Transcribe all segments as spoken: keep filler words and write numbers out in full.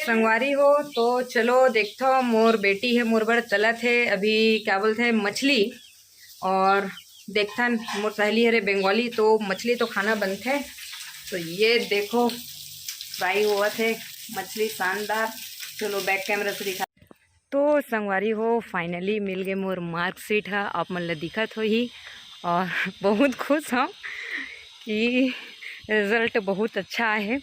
संगवारी हो, तो चलो देखथो, मोर बेटी हे, मोर बर तलत हे अभी, क्या बोलथे, मछली। और देखथन, मोर सहेली हरे बंगाली, तो मछली तो खाना बनथे। तो ये देखो, फ्राई होवत हे मछली, शानदार। चलो, बैक कैमरा से दिखा। तो संगवारी हो, finally मिल गए मोर मार्कशीट ह, आप मन ल दिखत होही। और बहुत खुश हूँ कि रिजल्ट बहुत अच्छा आए हे।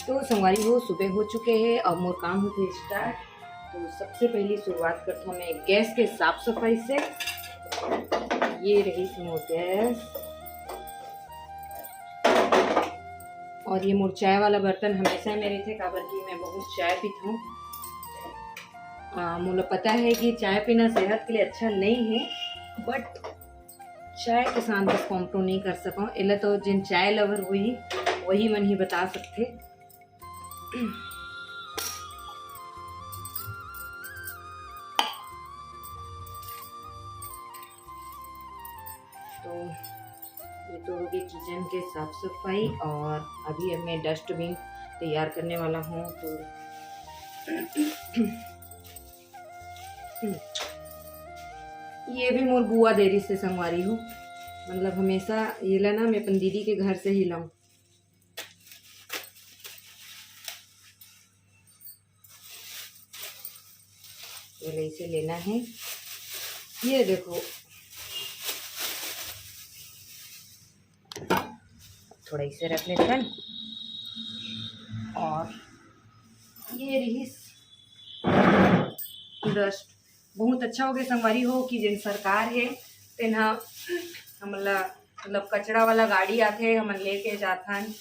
तो संगवारी हो, सुबह हो चुके हैं, अब मोर काम होथे स्टार्ट। तो सबसे पहली शुरुआत करता हूँ मैं गैस के साफ सफाई से। ये रही मोर गैस, और ये मोर चाय वाला बर्तन हमेशा में रहिथे, काबर कि मैं बहुत चाय पीथों। आ, मोला पता है कि चाय पीना सेहत के लिए अच्छा नहीं है, बट चाय के साथ बस कॉम्प्रो नहीं कर सकूँ। एला तो जिन चाय लवर हुई, वही मन ही बता सकते। तो ये तो हो गई किचन के साफ सफाई, और अभी अब मैं डस्टबिन तैयार करने वाला हूँ। तो ये भी मोर बुआ दे रही से संगवारी हो, मतलब हमेशा ये ला ना मैं अपन दीदी के घर से ही लाऊं। ये ले, इसे लेना है। ये देखो, थोड़ा इसे रख लेते हैं। और ये रही डस्ट, बहुत अच्छा हो गया संगवारी हो कि जेन सरकार है, तेन ह हमला, मतलब, कचरा वाला गाड़ी आथे, हमन लेके जाथन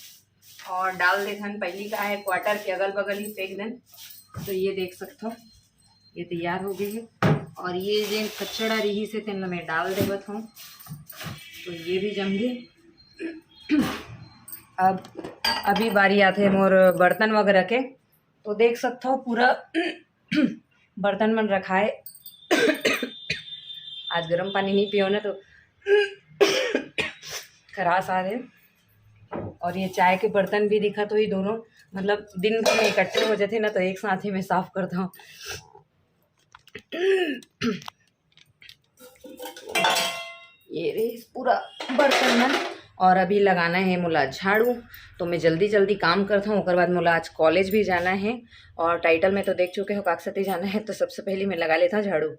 और डाल देथन। पहली का है क्वार्टर के अगल बगल ही फेंक देन। तो ये देख सकथो, ये तैयार हो गए है। और ये जेन कचरा रही से, तेन ल मैं डाल देवत हूँ। तो ये भी जम गए। अब अभी बारी आथे मोर बर्तन वगैरह के। तो देख सकथो, पूरा बर्तन मन रखाए। आज गर्म पानी नहीं पियो ना, तो खराश आ रहे। और ये चाय के बर्तन भी दिखा, तो ये दोनों, मतलब, दिन में इकट्ठे हो जाते ना, तो एक साथ ही मैं साफ करता हूँ। ये रही पूरा बर्तन मन। और अभी लगाना है मोला झाड़ू। तो मैं जल्दी जल्दी काम करता हूँ, ओकर बाद मोला आज कॉलेज भी जाना है। और टाइटल में तो देख चुके हो, काकसती जाना है। तो सबसे पहले मैं लगा लेता हूँ झाड़ू।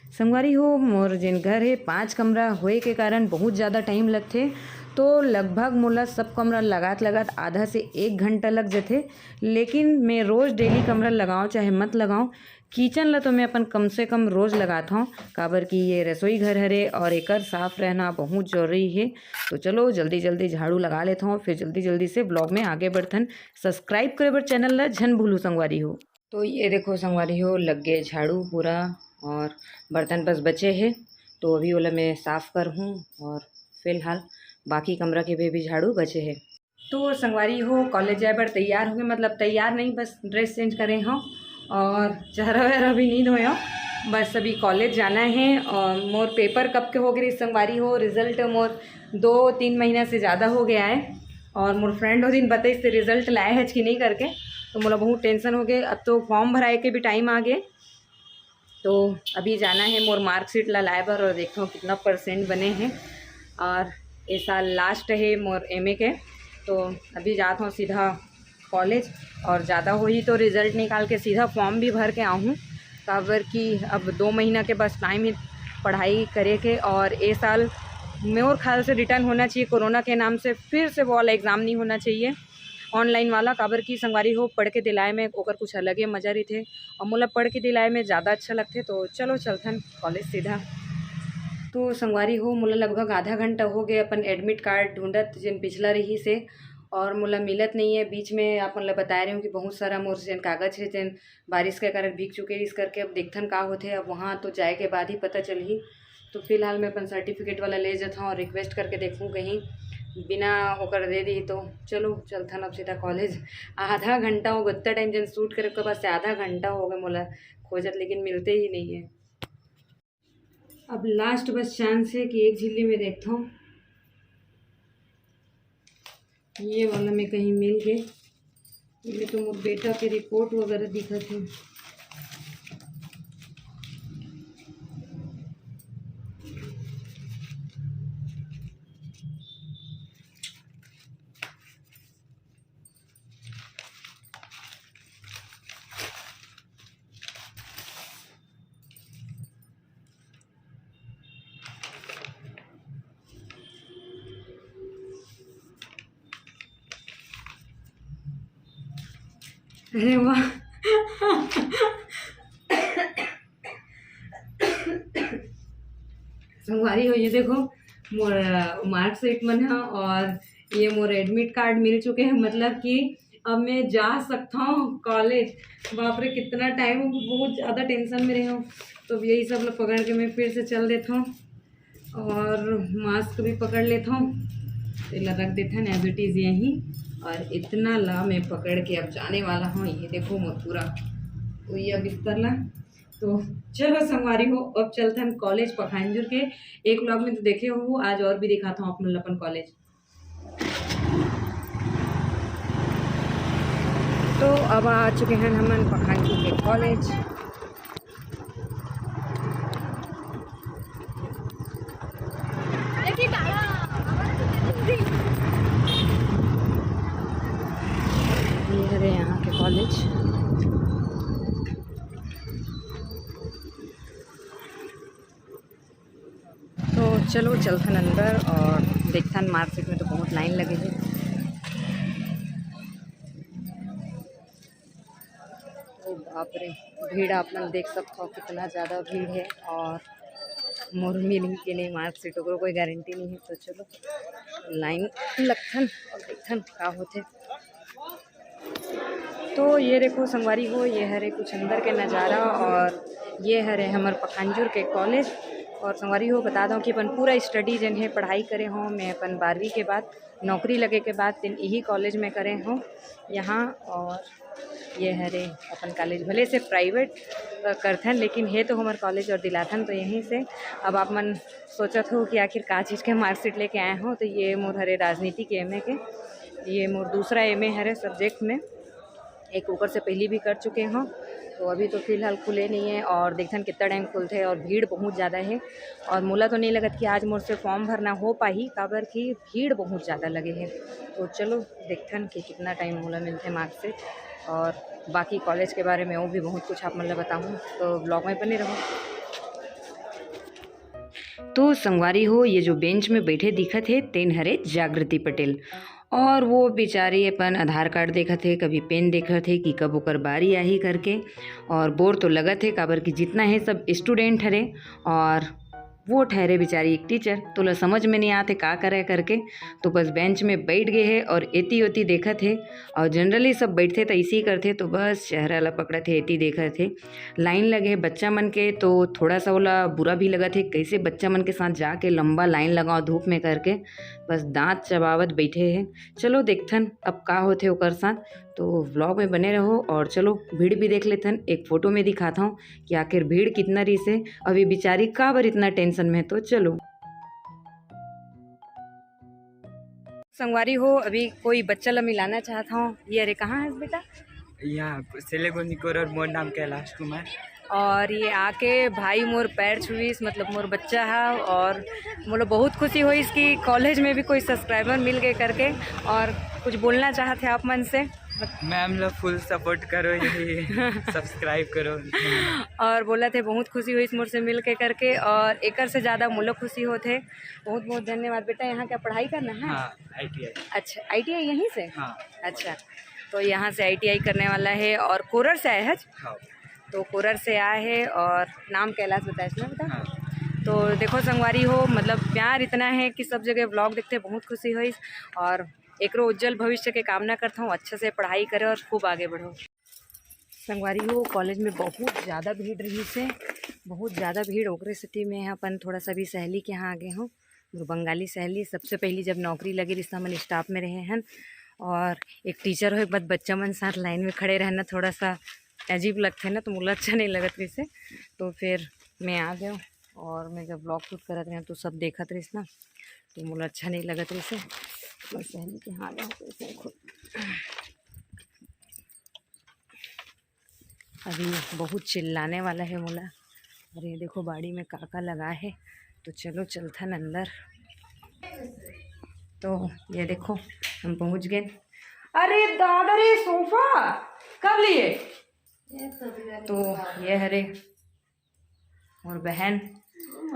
संगवारी हो, मोर जेन घर है, पाँच कमरा होए के कारण बहुत ज़्यादा टाइम लगथे। तो लगभग मोला सब कमरा लगात लगात आधा से एक घंटा लग जथे। लेकिन मैं रोज़ डेली कमरा लगाओ चाहे मत लगाओ, किचन ला तो मैं अपन कम से कम रोज़ लगात हूँ, काबर कि ये रसोई घर हरे और एकर साफ रहना बहुत जरूरी है। तो चलो, जल्दी जल्दी झाड़ू लगा लेता हूँ, फिर जल्दी जल्दी से ब्लॉग में आगे बढ़थन। सब्सक्राइब करे बर चैनल ला झन भूलू संगवारी हो। तो ये देखो संगवारी हो, लग गए झाड़ू पूरा, और बर्तन बस बचे है। तो अभी ओला मैं साफ कर हूँ, और फिलहाल बाकी कमरा के भी, भी झाड़ू बचे है। तो संगवारी हो, कॉलेज जाए बर तैयार हो गए, मतलब, तैयार नहीं, बस ड्रेस चेंज करे हो और चेहरा वेहरा भी नहीं धोए हो। बस अभी कॉलेज जाना है। और मोर पेपर कब के हो गए संगवारी हो, रिजल्ट मोर दो तीन महीना से ज़्यादा हो गया है। और मोर फ्रेंड वो दिन बताइस ते रिजल्ट लाए है कि नहीं करके, तो मोला बहुत टेंशन हो गए। अब तो फॉर्म भराए के भी टाइम आ गए। तो अभी जाना है मोर मार्कशीट ला लाए बर, और देखता हूँ कितना परसेंट बने हैं। और ये साल लास्ट है मोर एमए के, तो अभी जात हूँ सीधा कॉलेज। और ज़्यादा होही तो रिजल्ट निकाल के सीधा फॉर्म भी भर के आहूँ, काबर कि अब दो महीना के बस टाइम है पढ़ाई करे के। और ये साल मोर ख्याल से रिटर्न होना चाहिए कोरोना के नाम से, फिर से वो वाला एग्ज़ाम नहीं होना चाहिए ऑनलाइन वाला, काबर कि संगवारी हो, पढ़ के दिलाए में ओकर कुछ अलगे मजा रहिथे। और मोला पढ़ के दिलाए में ज़्यादा अच्छा लगथे। तो चलो चलथन कॉलेज सीधा। तो संगवारी हो, मोला लगभग आधा घंटा हो गए अपन एडमिट कार्ड ढूंढत, जेन पिछला रही से, और मोला मिलत नहीं है। बीच में आप मन ला बताए रहे हूँ कि बहुत सारा मोर जेन कागज है, जेन बारिश के कारण भीग चुके, इस करके अब देखथन का होथे। अब वहाँ तो जाए के बाद ही पता चलही। तो फिलहाल मैं अपन सर्टिफिकेट वाला ले जाता हूँ और रिक्वेस्ट करके देखूँ कहीं बिना ओकर दे दी तो। चलो चलथन अब सीधा कॉलेज। आधा घंटा हो गत्ता टाइम जन शूट करे के बाद से आधा घंटा हो गए मोला खोजत, लेकिन मिलते ही नहीं है। अब लास्ट बस चांस है कि एक झिल्ली में देखता हूँ। ये वाला में कहीं मिल गए। ये तो मोर बेटा के रिपोर्ट वगैरह दिखत हे। अरे वाह। संगवारी हो, ये देखो मोर मार्कशीट मन ह और ये मोर एडमिट कार्ड मिल चुके हैं, मतलब कि अब मैं जा सकता हूँ कॉलेज। बाप रे, कितना टाइम, बहुत ज़्यादा टेंशन में रहे हूँ। तो अब यही सब लोग पकड़ के मैं फिर से चल देता हूँ और मास्क भी पकड़ लेता हूँ। तो एला रख देते हैं एज इट इज़ यहीं। और इतना ला मैं पकड़ के अब जाने वाला हूँ। ये देखो मोर पूरा उइया बिस्तर ला। तो चलो संगवारी हो, अब चलथन कॉलेज पखांजूर के। एक व्लॉग में तो देखे हो, आज और भी दिखाता हूँ आप मन ल अपन कॉलेज। तो अब आ चुके हैं हमन पखांजूर के कॉलेज। ये हरे यहाँ के कॉलेज। तो चलो चलथन अंदर और देखथन। मार्कशीट में तो बहुत लाइन लगे हे। ओ बाप रे, भीड़ आप मन देख सकथो, कितना ज़्यादा भीड़ हे। और मोर मिलही के नहीं मार्कशीट, ओकरो कोई गारंटी नहीं है। तो चलो लाइन लगथन और देखथन का होथे। तो ये देखो संगवारी हो, ये हरे कुछ अंदर के नज़ारा और ये हरे हमर पखांजूर के कॉलेज। और संगवारी हो, बता दो कि अपन पूरा स्टडी जन है पढ़ाई करे हो, मैं अपन बारहवीं के बाद, नौकरी लगे के बाद, तेन यही कॉलेज में करे हो यहाँ। और ये हरे अपन कॉलेज, भले से प्राइवेट करथन, लेकिन हे तो हमर कॉलेज और दिलाथन तो यहीं से। अब आप मन सोचत हो कि आखिर का चीज़ के मार्कशीट लेके आए हो, तो ये मोर हरे राजनीति के एमए के, ये मोर दूसरा एमए हरे सब्जेक्ट में। एक ओकर से पहली भी कर चुके हों, तो अभी तो फिलहाल खुले नहीं है और देखथन कितना टाइम खुलथे। और भीड़ बहुत ज़्यादा है और मोला तो नहीं लगत कि आज मोर से फॉर्म भरना हो पाही, काबर कि भीड़ बहुत ज़्यादा लगे है। तो चलो देखथन कि कितना टाइम मोला मिलथे मार्कशीट, और बाकी कॉलेज के बारे में वो भी बहुत कुछ आप मन ल बताहूँ, तो ब्लॉग में बने रहो। तो संगवारी हो, ये जो बेंच में बैठे दिखत हे, तेन हरे जागृति पटेल। और वो बेचारी अपन आधार कार्ड देखत हे, कभी पेन देखत हे कि कब ओकर बारी आही करके। और बोर तो लगत हे, काबर कि जितना हे सब स्टूडेंट हरे और वो ठहरे बेचारी एक टीचर। तो ला समझ में नहीं आते का करे करके, तो बस बेंच में बैठ गए हे और एती ओती देखत हे। और जनरली सब बैठथे त इसी करथे, तो बस चेहरा ला पकड़त हे, एती देखत हे। लाइन लगे हे बच्चा मन के, तो थोड़ा सा ओला बुरा भी लगत हे, कैसे बच्चा मन के साथ जाके लंबा लाइन लगाओ धूप में करके, बस दांत चबावत बैठे हे। चलो देखथन अब का होथे ओकर साथ, तो व्लॉग में बने रहो। और चलो भीड़ भी देख लेथन, एक फोटो में दिखाता हूँ कि आखिर भीड़ कितना रहिसे, अभी बेचारी काबर इतना टेंशन में हे। तो चलो संगवारी हो, अभी कोई बच्चा ला मिलाना चाहत हूँ। ये अरे कहाँ है बेटा? यहाँ सेलेगोनी कोर और मोर नाम कैलाश कुमार। और ये आके भाई मोर पैर छुईस, मतलब मोर बच्चा है, और मोला बहुत खुशी होईस कि कॉलेज में भी कोई सब्सक्राइबर मिल गए करके। और कुछ बोलना चाहत हे आप मन से? मैम लोग फुल सपोर्ट करो, यही सब्सक्राइब करो। और बोलत हे बहुत खुशी होईस मोर से मिल के करके, और एकर से ज़्यादा मोला खुशी होत हे। बहुत बहुत धन्यवाद बेटा। यहाँ क्या पढ़ाई करना है? हाँ, आईटीआई। अच्छा, आईटीआई यहीं से? हाँ। अच्छा, तो यहाँ से आईटीआई करने वाला है और कोरर से आया है? हाँ। तो कोरर से आया है और नाम कैलाश बताइस ना बेटा? हाँ। तो देखो संगवारी हो, मतलब प्यार इतना है कि सब जगह व्लॉग देखते बहुत खुशी होईस, और एकरो उज्जवल भविष्य के कामना करता हूँ, अच्छे से पढ़ाई करे और खूब आगे बढ़ो। संगवारी हो, कॉलेज में बहुत ज़्यादा भीड़ रहिसे, बहुत ज़्यादा भीड़, ओकरे सेती मैं अपन थोड़ा सा भी सहेली के यहाँ आ गए हूँ। मोर बंगाली सहेली, सबसे पहली जब नौकरी लगे रिहिस त हमन स्टाफ में रहे हन, और एक टीचर होए के बाद बच्चा मन साथ लाइन में खड़े रहना थोड़ा सा अजीब लगथे ना, तो मोला अच्छा नहीं लगत रहिसे। तो फिर मैं आ गया और मैं जब व्लॉग शूट करत रहे तो सब देखत रहिस ना, तो मोला अच्छा नहीं लगत रहिसे। मोर सहेली के हाथ ह, कैसे खुद। अभी बहुत चिल्लाने वाला है मोला। और ये देखो बाड़ी में का का लगा है। तो चलो चलथन अंदर। तो ये देखो हम पहुंच गए। अरे दादा रे, सोफा कब लिए? तो ये हरे मोर बहन।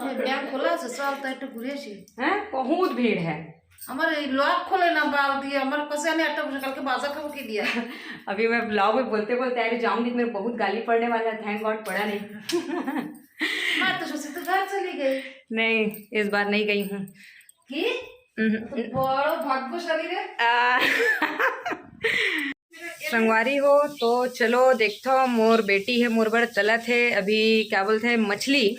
ये ब्याग खोला से सब तय तो घुरे छी। हैं, बहुत भीड़ है। हमारे ये लॉक खोले ना बाल दिए, हमारे कसे ने आटा भूजा कल के बाजा खाओ के दिया। अभी मैं ब्लॉग में बोलते बोलते अरे जाऊंगी तो मेरे बहुत गाली पड़ने वाला है। थैंक गॉड पड़ा नहीं। मैं तो सोची तो घर चली गई। नहीं, इस बार नहीं गई हूँ। की? हम्म। तो बड़ो भाग्यशाली रे। आ, संगवारी हो, तो चलो देखथो, मोर बेटी है, मोर बर चलत है अभी, क्या बोलते हैं, मछली।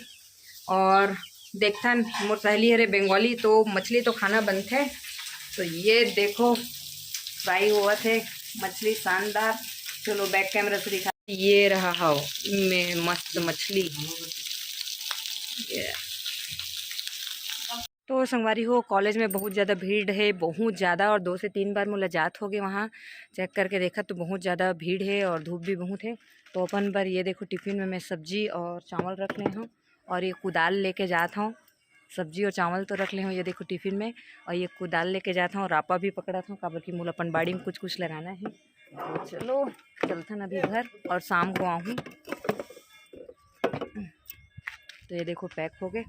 और देखथन, मोर सहेली हरे बंगाली, तो मछली तो खाना बनथे। तो ये देखो, फ्राई हुआ थे मछली, शानदार। चलो बैक कैमरा से दिखा, ये रहा हाव में मस्त मछली। ये तो संगवारी हो, कॉलेज में बहुत ज़्यादा भीड़ है, बहुत ज़्यादा, और दो से तीन बार मोला जात होगे वहाँ, चेक करके देखा तो बहुत ज़्यादा भीड़ है और धूप भी बहुत है। तो अपन बर ये देखो टिफिन में मैं सब्जी और चावल रख ले हूँ और ये कुदाल लेके जात हूँ। सब्जी और चावल तो रख ले हूँ ये देखो टिफिन में, और ये कुदाल लेके जात हूँ और रापा भी पकड़त हूँ, काबर कि मोला अपन बाड़ी में कुछ कुछ लगाना है। तो चलो चलथन अभी घर और शाम को आहूँ। तो ये देखो पैक हो गए।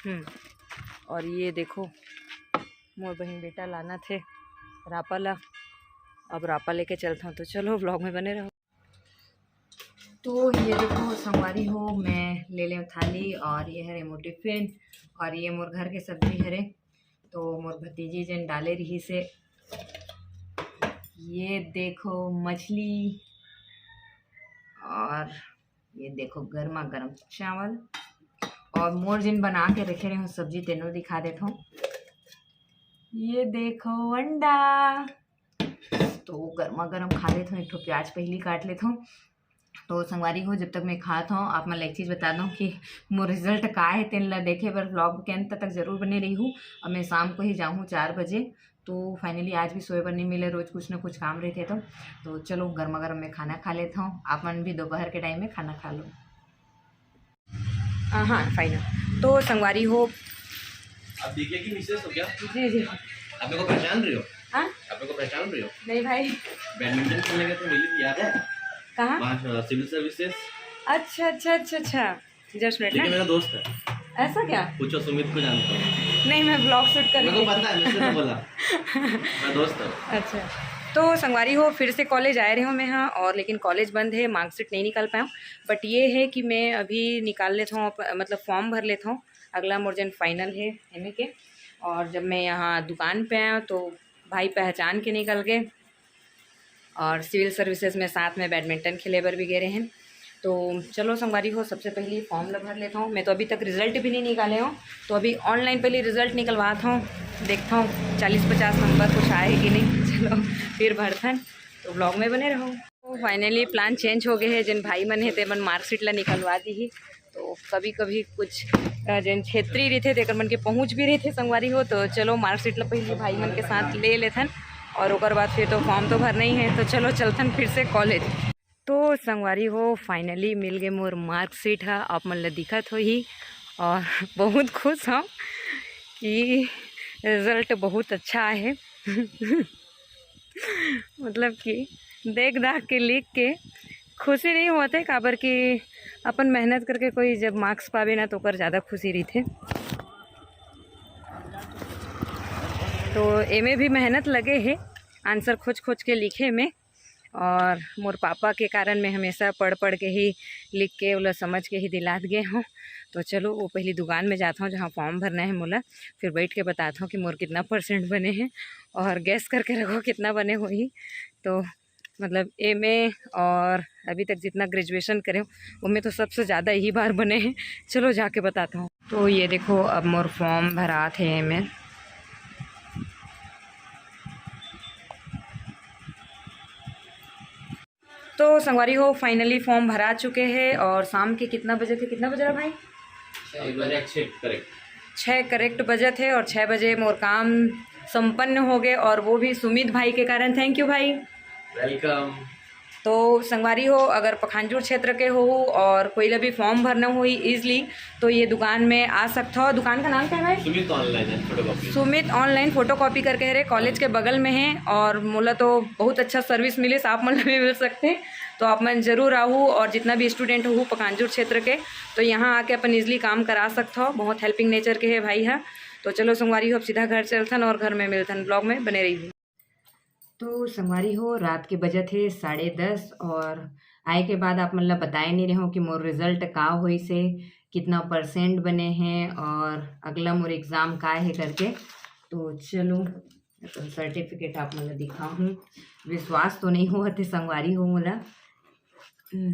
हम्म, और ये देखो मोर बहन बेटा लाना थे रापा ला, अब रापा लेके चलता हूँ। तो चलो ब्लॉग में बने रहो। तो ये देखो संगवारी हो, मैं ले ले थाली और ये हरे मोर टिफिन और ये मोर घर के सब्जी हरे। तो मोर भतीजी जन डाले रही से, ये देखो मछली और ये देखो गर्मा गर्म चावल और मोर जिन बना के रखे रहे हूँ सब्जी, तेनो दिखा देता हूँ। ये देखो अंडा, तो गर्मा गर्म खा लेता हूँ। एक ठो प्याज पहली काट लेता हूँ। तो संगवारी हो, जब तक मैं खात हूँ, आप मन ला एक चीज़ बता दूँ कि मोर रिजल्ट का है, तेन ला देखे बर ब्लॉग के अंत तक जरूर बने रही हूँ। अब मैं शाम को ही जाऊँ चार बजे। तो फाइनली आज भी सोए बर नहीं मिले, रोज कुछ ना कुछ काम रहते। तो तो चलो गर्मा गर्म में खाना खा लेता हूँ, आप मन भी दोपहर के टाइम में खाना खा लो। हाँ, हाँ, फाइनल। तो संगवारी हो, आप देखिए कि मिसेस हो क्या? जी जी। आप मेरे को पहचान रही हो? हाँ? आप मेरे को पहचान रही हो? नहीं भाई। बैडमिंटन खेलने गए थे, मिली थी, याद है? कहाँ? वहाँ सिविल सर्विसेज। अच्छा अच्छा अच्छा अच्छा, जस्ट मिनट। लेकिन मेरा दोस्त है। ऐसा क्या? पूछो, सुमित को जानता हूँ। नहीं, मैं ब्लॉग शूट कर रही थी। पता है, मुझसे तो बोला। मैं दोस्त है। अच्छा, तो संगवारी हो, फिर से कॉलेज आए रहे हो मैं, हाँ, और लेकिन कॉलेज बंद है, मार्कशीट नहीं निकाल पाया हूँ। बट ये है कि मैं अभी निकाल लेता हूँ, मतलब फॉर्म भर लेता हूँ। अगला मोर जन फाइनल है एमए के। और जब मैं यहाँ दुकान पे आया तो भाई पहचान के निकल गए और सिविल सर्विसेज में साथ में बैडमिंटन खेले बर भी गए रहे हैं। तो चलो संगवारी हो, सबसे पहले फॉर्म ला भर लेता हूँ। मैं तो अभी तक रिजल्ट भी नहीं निकाले हूँ, तो अभी ऑनलाइन पहले रिजल्ट निकलवाता हूँ, देखता हूँ चालीस पचास नंबर कुछ आए कि नहीं। चलो फिर भरथन, तो ब्लॉग में बने रहो। तो फाइनली प्लान चेंज हो गए है, जिन भाई मन है ते मन मार्कशीट ला निकलवा दी ही। तो कभी कभी कुछ जिन क्षेत्रीय रहिथे तेकर मन के पहुँच भी रहिथे संगवारी हो। तो चलो मार्कशीट ला पहले भाई मन के साथ ले लेथन और ओकर बाद फिर तो फॉर्म तो भरना ही है। तो चलो चलथन फिर से कॉलेज। तो संगवारी हो, फाइनली मिल गए मोर मार्कशीट ह, आप मन ल दिखत होही और बहुत खुश हूँ कि रिजल्ट बहुत अच्छा आए हे। मतलब कि देख दाख के लिख के खुशी नहीं होते, काबर कि अपन मेहनत करके कोई जब मार्क्स पावे ना तो ओकर ज़्यादा खुशी रहिथे। तो एमे भी मेहनत लगे हे आंसर खोज खोज के लिखे में, और मोर पापा के कारण मैं हमेशा पढ़ पढ़ के ही लिख के ओला समझ के ही दिलात गए हूँ। तो चलो वो पहली दुकान में जाता हूँ जहाँ फॉर्म भरना है मोला, फिर बैठ के बताता हूँ कि मोर कितना परसेंट बने हैं और गैस करके रखो कितना बने होही। तो मतलब एमए और अभी तक जितना ग्रेजुएशन करे हूँ ओमे तो सबसे ज़्यादा यही बार बने हैं। चलो जाके बताता हूँ। तो ये देखो अब मोर फॉर्म भरात है एमए। तो संगवारी हो, फाइनली फॉर्म भरा चुके हैं और शाम के कितना बजे थे, कितना बजे रहा भाई? छः बजे, छः करेक्ट। छः करेक्ट बजे थे और छः बजे मोर काम संपन्न हो गए, और वो भी सुमित भाई के कारण। Thank you भाई। वेलकम। तो संगवारी हो, अगर पखांजूर क्षेत्र के हो और कोई ला भी फॉर्म भरना हो इजली, तो ये दुकान में आ सकता हो। दुकान का नाम क्या है भाई? सुमित ऑनलाइन है फोटोकॉपी। सुमित ऑनलाइन फोटोकॉपी करके हरे, कॉलेज के बगल में है। और मोला तो बहुत अच्छा सर्विस मिलिस, आप मन ला भी मिल सकते हैं। तो आप मन जरूर आहू, और जितना भी स्टूडेंट हो पखांजूर क्षेत्र के, तो यहाँ आके अपन इजली काम करा सकते हो। बहुत हेल्पिंग नेचर के है भाई है। तो चलो संगवारी हो, अब सीधा घर चलथन और घर में मिलथन। ब्लॉग में बने रहिए। तो संगवारी हो, रात के बजत हे साढ़े दस, और आए के बाद आप मन ला बताए नहीं रहे हो कि मोर रिजल्ट का होइस हे, कितना परसेंट बने हैं और अगला मोर एग्जाम का है करके। तो चलो, सर्टिफिकेट आप मन ला दिखाहूँ। विश्वास तो नहीं होवत हे संगवारी हो मोला। हम्म।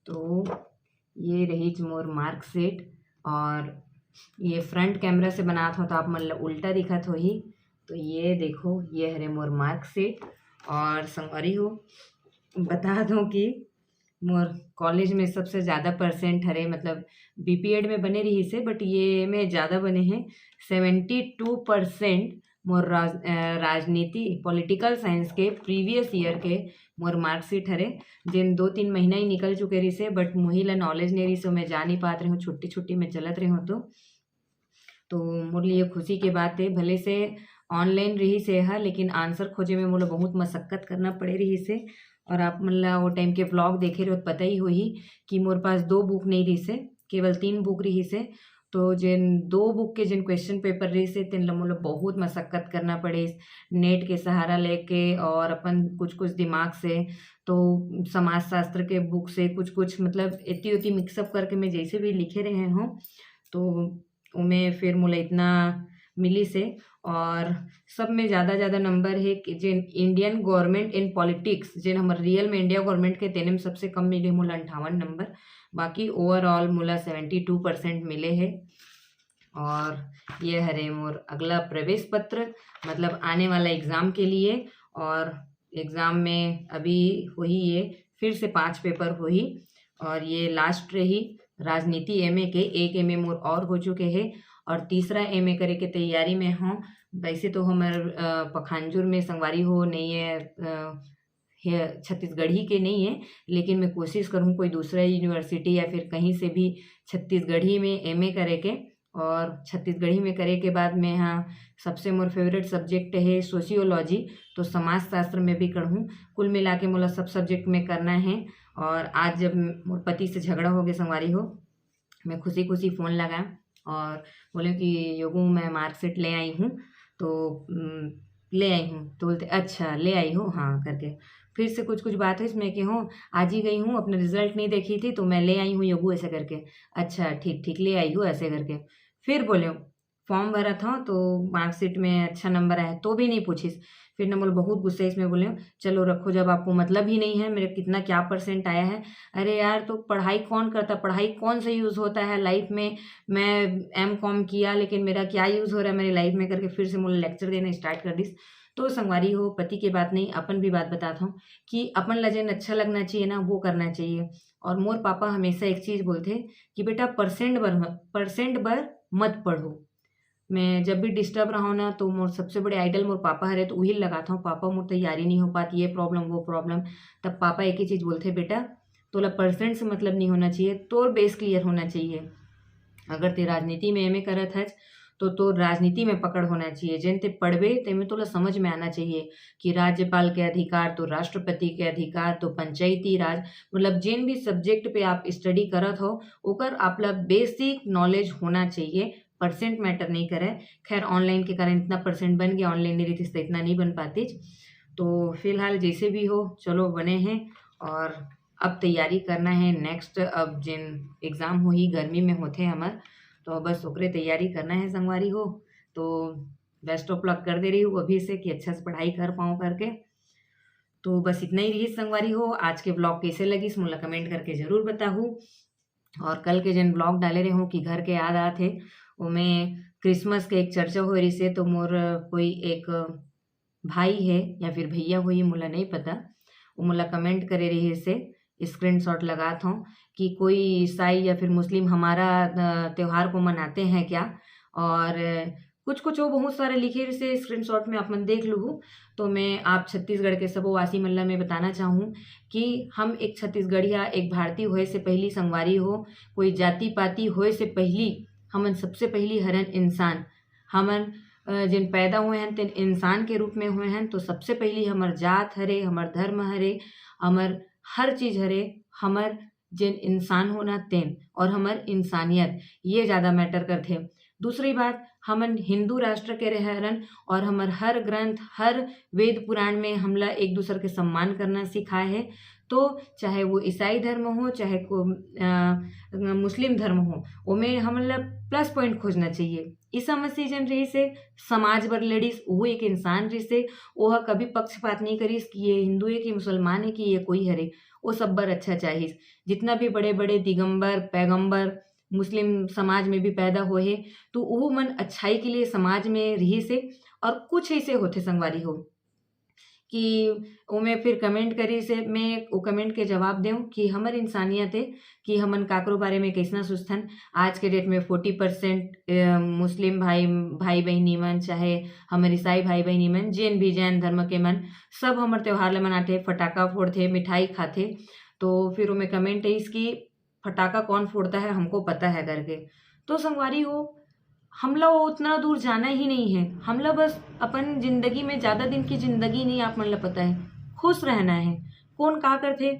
तो ये रहीच मोर मार्कशीट, और ये फ्रंट कैमरा से बनात हो तो आप मन ला उल्टा दिखत होही। तो ये देखो, ये हरे मोर मार्कशीट। और संगवारी हो, बता दो कि मोर कॉलेज में सबसे ज़्यादा परसेंट हरे, मतलब बीपीएड में बने रहिस हे, बट ये में ज़्यादा बने हैं। सेवेंटी टू परसेंट मोर राज-, अ, राजनीति, पॉलिटिकल साइंस के प्रीवियस ईयर के मोर मार्कशीट हरे, जेन दो तीन महीना ही निकल चुके रहिस हे, बट मोही ला नॉलेज नहीं रहिस हे, मैं जा नहीं पात रहे हूँ, छुट्टी छुट्टी में चलत रहे हूँ। तो तो मोर लिए खुशी के बात है, भले से ऑनलाइन रहिस हे हा, लेकिन आंसर खोजे में मोला बहुत मशक्कत करना पड़े रहिस हे। और आप मन ला वो टाइम के व्लॉग देखे रहो तो पता ही होही कि मोर पास दो बुक नहीं रहिस हे, केवल तीन बुक रहिस हे। तो जेन दो बुक के जेन क्वेश्चन पेपर रहिस हे, तेन ला मोला बहुत मशक्कत करना पड़े, नेट के सहारा लेके और अपन कुछ कुछ दिमाग से, तो समाजशास्त्र के बुक से कुछ कुछ, मतलब एती ओती मिक्सअप करके मैं जैसे भी लिखे रहे हूँ, तो उमे फिर मोला इतना मिलिस हे। और सब में ज़्यादा ज़्यादा नंबर है कि जेन Indian government in politics, जेन हमर रियल में इंडिया गवर्नमेंट के, तेने में सबसे कम मिले मोला अंठावन नंबर। बाकी ओवरऑल मोला सेवेंटी टू परसेंट मिले हे। और ये हरे मोर अगला प्रवेश पत्र, मतलब आने वाला एग्जाम के लिए। और एग्जाम में अभी होही, ये फिर से पांच पेपर होही, और ये लास्ट रही राजनीति एमए के। एक एमए मोर और हो चुके हे, और तीसरा एमए करे के तैयारी में हूँ। वैसे तो हमर, अ, पखांजूर में संगवारी हो नहीं है, अ, हे, छत्तीसगढ़ी के नहीं है, लेकिन मैं कोशिश करूँ कोई दूसरा यूनिवर्सिटी या फिर कहीं से भी छत्तीसगढ़ी में एमए करे के। और छत्तीसगढ़ी में करे के बाद में, हाँ, सबसे मोर फेवरेट सब्जेक्ट है सोशियोलॉजी, तो समाजशास्त्र में भी करहूँ। कुल मिला के मोला सब सब्जेक्ट में करना है। और आज जब मोर पति से झगड़ा हो गया संगवारी हो, मैं खुशी खुशी फ़ोन लगा और बोले कि योगू, मैं मार्कशीट ले आई हूँ, तो उम, ले आई हूँ। तो बोलते, "अच्छा, ले आई हो?" हाँ करके। फिर से कुछ कुछ बात हुई, इसमें कि हूँ, "आज ही गई हूँ, अपना रिजल्ट नहीं देखी थी, तो मैं ले आई हूँ योगू," ऐसे करके। "अच्छा, ठीक ठीक, ले आई हो," ऐसे करके। फिर बोले, "फॉर्म भरा था तो मार्कशीट में अच्छा नंबर आया, तो भी नहीं पूछिस।" फिर ना मोला बहुत गुस्सा, इसमें बोले, "चलो रखो, जब आपको मतलब ही नहीं है मेरे कितना क्या परसेंट आया है।" अरे यार, तो पढ़ाई कौन करता, पढ़ाई कौन सा यूज़ होता है लाइफ में? मैं एम कॉम किया, लेकिन मेरा क्या यूज़ हो रहा है मेरी लाइफ में करके फिर से मोला लेक्चर देना स्टार्ट कर दिस। तो संगवारी हो, पति के बात नहीं, अपन भी बात बताता हूँ कि अपन ला जेन अच्छा लगना चाहिए ना, वो करना चाहिए। और मोर पापा हमेशा एक चीज़ बोलते कि बेटा, परसेंट बर, परसेंट बर मत पढ़ो। मैं जब भी डिस्टर्ब रहा हूँ ना, तो मोर सबसे बड़े आइडल मोर पापा हरे, तो उही लगाता हूँ। "पापा, मोर तैयारी नहीं हो पाती, ये प्रॉब्लम, वो प्रॉब्लम।" तब पापा एक ही चीज़ बोलते, "बेटा, तोला परसेंट से मतलब नहीं होना चाहिए, तोर बेस क्लियर होना चाहिए। अगर ते राजनीति में एमए करत हच, तो तोर राजनीति में पकड़ होना चाहिए। जेन ते पढ़बे, तेमे तोला समझ में आना चाहिए कि राज्यपाल के अधिकार, तो राष्ट्रपति के अधिकार, तो पंचायती राज, मतलब जेन भी सब्जेक्ट पे आप स्टडी करत हो, ओकर आप ला बेसिक नॉलेज होना चाहिए, परसेंट मैटर नहीं करे।" खैर, ऑनलाइन के कारण इतना परसेंट बन गया, ऑनलाइन नहीं रहती तो इतना नहीं बन पाती। तो फिलहाल जैसे भी हो, चलो बने हैं, और अब तैयारी करना है नेक्स्ट, अब जिन एग्ज़ाम होही, गर्मी में होथे हमर, तो बस ओकरे तैयारी करना है संगवारी हो। तो बेस्ट ऑफ लक कर दे रही हूँ अभी से कि अच्छा से पढ़ाई कर पाऊँ करके। तो बस इतना ही रही संगवारी हो। आज के ब्लॉग कैसे लगिस, मोला कमेंट करके ज़रूर बताहू। और कल के जेन ब्लॉग डाले रहे हूँ कि घर के याद आत हे, ओमे क्रिसमस के एक चर्चा हो रही से, तो मोर कोई एक भाई है या फिर भैया होही, मोला नहीं पता, वो मोला कमेंट करे रही से, स्क्रीनशॉट लगात हूँ कि कोई ईसाई या फिर मुस्लिम हमारा, अ, त्योहार को मनाते हैं क्या? और कुछ कुछ वो बहुत सारे लिखे से स्क्रीनशॉट में आप मन देख लूहू। तो मैं आप छत्तीसगढ़ के सबो वासी मन ला मैं बताना चाहूँ कि हम एक छत्तीसगढ़िया, एक भारतीय होए से पहली संगवारी हो, कोई जाति पाति होए से पहली हमन सबसे पहली हरन इंसान। हमन अ, जिन पैदा हुए हैं तेन इंसान के रूप में हुए हैं, तो सबसे पहली हमर जात हरे, हमर धर्म हरे, हमर हर चीज हरे, हमर जिन इंसान होना तेन और हमर इंसानियत, ये ज्यादा मैटर करथे। दूसरी बात, हमन हिंदू राष्ट्र के रहे हरन और हमर हर ग्रंथ, हर वेद पुराण में हमला एक दूसर के सम्मान करना सिखाए है। तो चाहे वो ईसाई धर्म हो, चाहे को अ, मुस्लिम धर्म हो, ओमे हमन ला प्लस पॉइंट खोजना चाहिए। ईसा मसीह जन रहिस हे, समाज बर लड़िस, वो एक इंसान रहिस हे, ओह कभी पक्षपात नहीं करिस कि ये हिंदू है कि मुसलमान है कि ये कोई हरे, वो सब बर अच्छा चाहिस। जितना भी बड़े बड़े दिगंबर, पैगंबर मुस्लिम समाज में भी पैदा होए हे, तो वो मन अच्छाई के लिए समाज में रहिस हे। और कुछ ऐसे होथे संगवारी हो कि ओमे फिर कमेंट करिस हे, मैं वो कमेंट के जवाब देऊं कि हमर इंसानियत है कि हमन काकरो बारे में कैसना सोचथन। आज के डेट में फोर्टी परसेंट मुस्लिम भाई, भाई बहिनी मन, चाहे हमर ईसाई भाई बहिनी मन, जेन भी जैन धर्म के मन, सब हमर त्योहार ला मनाथे, फटाका फोड़थे, मिठाई खाथे। तो फिर ओमे कमेंट आइस कि फटाका कौन फोड़ता है, हमको पता है करके। तो संगवारी हो, हमला वो उतना दूर जाना ही नहीं है। हमला बस अपन जिंदगी में ज्यादा दिन की जिंदगी नहीं, आप मन ला पता है, खुश रहना है। कौन का करथे?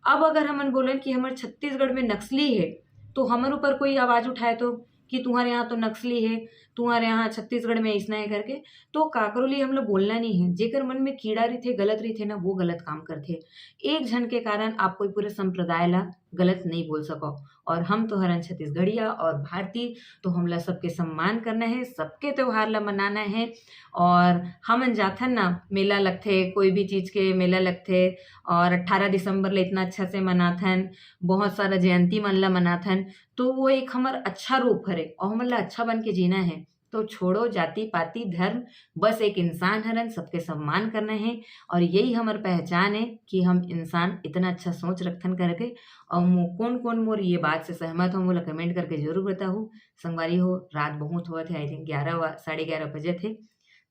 अब अगर हमन बोलन कि हमर छत्तीसगढ़ में नक्सली है, तो हमर ऊपर कोई आवाज उठाए तो कि तुम्हारे यहाँ तो नक्सली है, तुम्हारे यहाँ छत्तीसगढ़ में ऐसना है करके, तो काकरो लिए हमला बोलना नहीं है। जेकर मन में कीड़ा रहिथे, गलत रहिथे ना, वो गलत काम करथे। एक झन के कारण आप कोई पूरे संप्रदाय ला गलत नहीं बोल सको। और हम तो हरन छत्तीसगढ़िया और भारतीय, तो हमला सबके सम्मान करना है, सबके त्योहार ला मनाना है। और हमन जाथन ना, मेला लगथे, कोई भी चीज के मेला लगथे, और अट्ठारह दिसंबर ले इतना अच्छा से मनाथन, बहुत सारा जयंती मन ला मनाथन, तो वो एक हमर अच्छा रूप हरे और हमन ला अच्छा बन के जीना है। तो छोड़ो जाति पाति धर्म, बस एक इंसान हरन, सबके सम्मान करना है। और यही हमर पहचान है कि हम इंसान इतना अच्छा सोच रखथन करके। और मो-, कौन कौन मोर ये बात से सहमत हो, मोला कमेंट करके जरूर बताहू। संगवारी हो, रात बहुत होवत है, आई थिंक ग्यारह वा-, साढ़े ग्यारह बजे थे।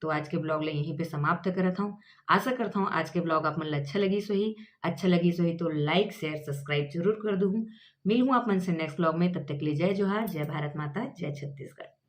तो आज के ब्लॉग ला यहीं पे समाप्त करत हूँ। आशा करता हूँ आज के ब्लॉग आप मन ला अच्छा लगिस होही। अच्छा लगिस होही तो लाइक, शेयर, सब्सक्राइब जरूर कर दूहू। मिलहूँ आप मन से नेक्स्ट ब्लॉग में, तब तक ले जय जोहार, जय भारत माता, जय छत्तीसगढ़।